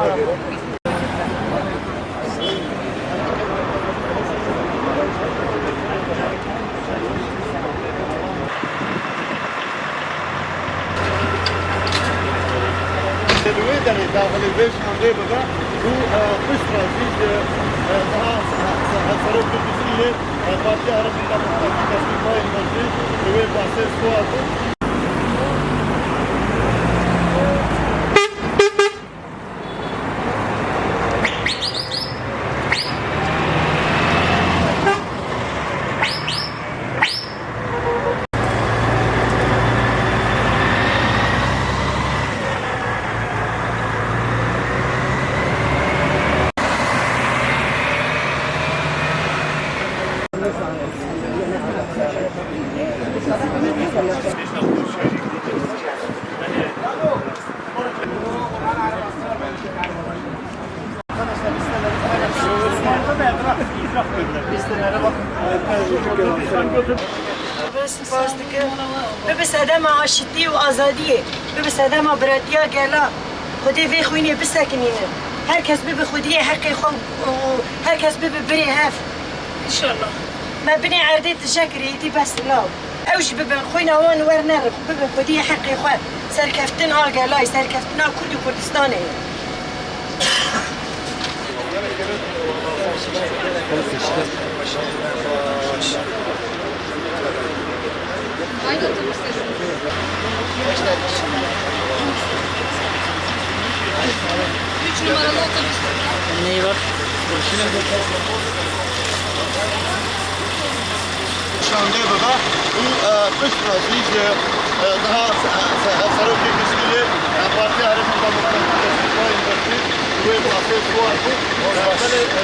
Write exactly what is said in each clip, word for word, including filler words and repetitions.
Li wê derê daxilî vê şandê bibe û, e, piştre jî ji, e, daha se-, se-, serokê giştî yê, e, Partiya Herêmên Demokratîk Destûrbayê Xwezî li wê basê siwar bû. Bi spas dikim. Bibe sedema aşitî û azadiyê, bibe sedema biratiya gela. Xwedê vê xwînê bisekinîne. Her kes bibe xwediyê heqê xwe û her kes bibe birê hev. Înşallah. Me binê erdê tije kirî, êdî bes law. Ew jî bibin xwîna wan werne rib, bibin xwediyê heqê xwe. Serkeftin a gelayî, serkeftina Kurd û Kurdistanê ye. Üç numaralı otobüs. Ney var? Şandê bibe û, e, piştre jî ji, e, daha se-, se-, serokê giştî yê, e, Partiya Herêmên Demokratîk Destûrbayê Xwezî wê basê siwar bû. E, belê, e,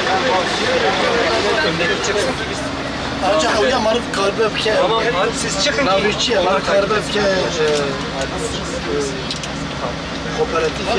Ayrıca hewya meriv karibe bike. Tamam, hadi siz çıkın. Navê çi ye? Meriv karibe bike, e, e, kooperatif ya.